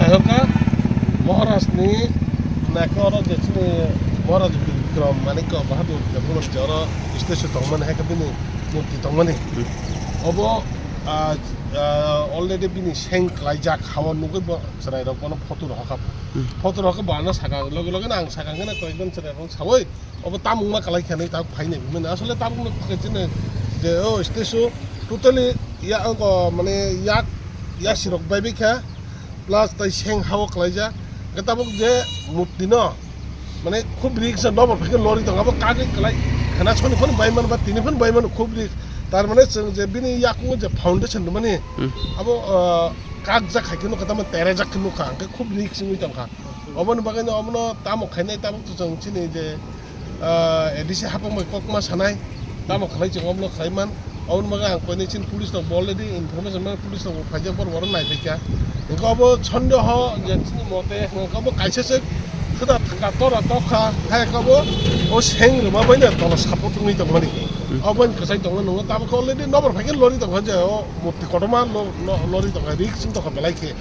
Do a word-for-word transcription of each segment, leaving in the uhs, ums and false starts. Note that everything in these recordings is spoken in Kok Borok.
Hwnkha Maharaj ni naikhe oro je chini Maharaj Bikram Manikya Bahadur Development je oro statue tongmani, hai khe bini murti tongmani. Hmm. Obo, ah, ah, already bini seng klaijak, hao nugwi bo chwrairok bono photo rohorkha. Hmm. Photo rohorkha bo ano sakha, loge loge no ang sakha hwnkheno koyekjon chwrairok sawi. Obo tamung ma kalai kha hinwi tabuk phainai hwnmani. Asole tabuk no khe chini je o statue totally ya, o mane yak, yasirok bai bai kha, plus tai seng hao kalaijak. Hwnkhe tabuk je murti no mane khub risk se nobor phai khe lori tongo. Abo kagwi kalai khana soni phano bai mano ba tini phano bai mano, khub risk. Tar mane chwng je bini yakungo je foundation rwmani, hmm, abo, ah, kakjak hai khe nukha, tamo terejak khe nukha, hwnkhe khub risk wngwi tongkha. Oboni bagwi no obono tamo khainai tabuk to chwng chini je ah, A D C hapang bai kokma sanai, tamo khlai chwng obono khlai man. Oboni bagwi ang koinai chini police rok bo already information man, police rok bo phaijak, borok borok nai phaikha. Hwnkhe obo sondeho je chini mote hwnkhe obo kaisa se khwda thangkha, tora tokha, hai khe obo o seng rwma bai no tola support wngwi tongmani. Hmm. Obo bai kwchai tongo, nwngo tabuk already nobor phaikhe lori tongkha je o murti kotorma lo-, lo-, lori tongkha, risk wng tongkha belai khe.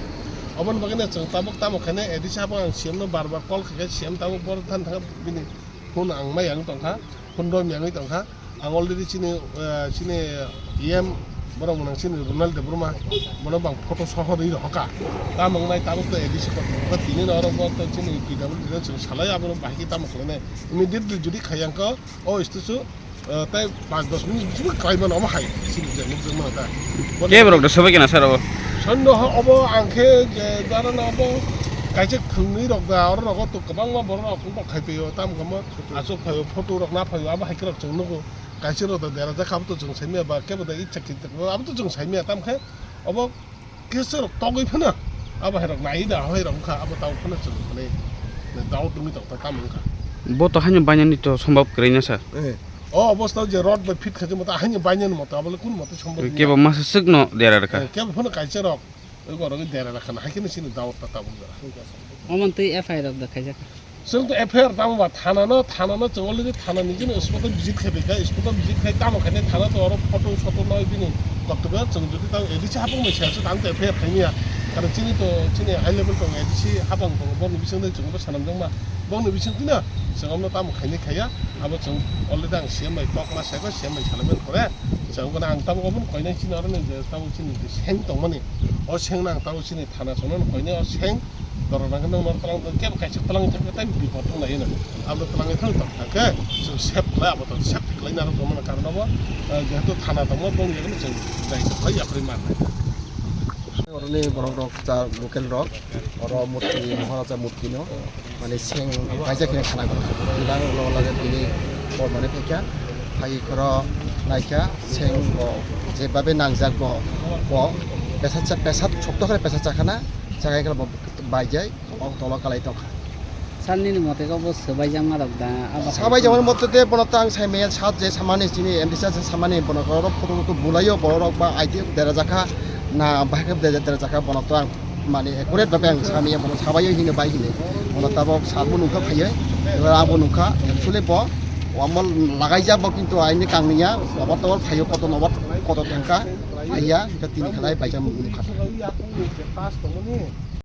Oboni bagwi no chwng tabuk tamo khainai A D C hapang ang C M no bar bar call khaikha, C M tabuk borok thani thangkha bini phone ang mai yang tongkha, phone rw yang tongkha. Ang already chini, eh, chini E M borok mwnang chini Ronald Debbarma, bono bang photo soho rwi rohorkha. Tamo wngnai tabuk to A D C kotor tini no oro bo to chini P W D no chwng salai abono bahai khe tamo khlainai. Immediately jodi khaiya wngkha o statue, eh, tai panch dos minute bisingo khlai mano omo hai chini je nukjak mano ta. Kebo rok da sobai kena sir obo? Sonno ho obo ang khe je dara no obo kaisa thwngnwi rok da oro rogo to kwbangma borok rok wngkha khai phaio tamo khe mo Aswk phaio, photo rok na phaio, abo hai khe rok chwng nugo. Kaisa rok da dera jakha, abo to chwng saimaya ba, kebo da icha khe abo to chwng saimaya, tam khe obo kisa rok togwi phano abo hai rok nai da, hai rok wngkha, abo tamo phano chwng mane doubt wngwi tong kha, tamo wngkha. Bo to haino bainani to sombab kwrwi na sir. Eh, o obostha je rod bai fit khaji moto haino bainani moto, abo le kunu moto sombab wngya. Kebo masa swk no dera rwkha. Eh, kebo phano kaisa rok. Oi borok dera rakhana, hai kheno chini daot ta tabuk jora. Omo twi F I R rok da khaijak. Chwng to F I R tamo ba thana no, thana no chwng already thana ni jino spot o visit khai phaikha, spot o visit khai tamo khainai thana to oro photo soto noi bini koktwma chwng jodi tamo A D C hapung bai siyasa tang to F I R khaimya. Karon chini to chini high level tong A D C hapang tong boni bising de chwng bo sanam jong ma. Boni bising tino chwng amno tamo khainai khaiya. Abo chwng already ang C M bai kok ma sai ko C M bai salai man pore. Chwng bono ang tabuk obono koinai chini oro ni je tabuk chini je seng tongmani. O seng no ang tabuk chini thana chwngno koinai o seng dorok nang nang nor tlang kebo kaisa tlang thang tai bipot thang lai no. Abo tlang thang tong thang khe chwng sep khlai abo to sep khlai narok tongmani karon obo, eh, jehetu thana tongmo bong yakno chwng dai khlai yapri mar nai. Oroni borok rok cha local rok oro murti Maharaja murti no. Mane seng kaisa khe khana koro. Tibang lo lage tini por mane phaikha. Phai khoro naikha seng bo jebabe nangjak bo, bo pesat sa-, pesat sokto khe pesat chakhana chakhai khe bo baijai o tolo kalai tongkha. Sir nini mote khe bo swbaijakma rok da abo hai? Swbaijakma mote de bono tang saimaya sat je samani chini M D C samani bono koro photo photo bulaio borok ba I D F dera jakha na bahai khe dera jakha bono tang. Mane accurate bhabe ang samiya, bono sabaio hino bai hino. Bono tabok sabo nungkha phaiyo, ebar abo nungkha, actually bo, omo lagaijak bo kintu aini kangniya, obo tobor phaiyo koto nobo, koto thangkha, phaiya, hingke tini khalai baijak nungkha.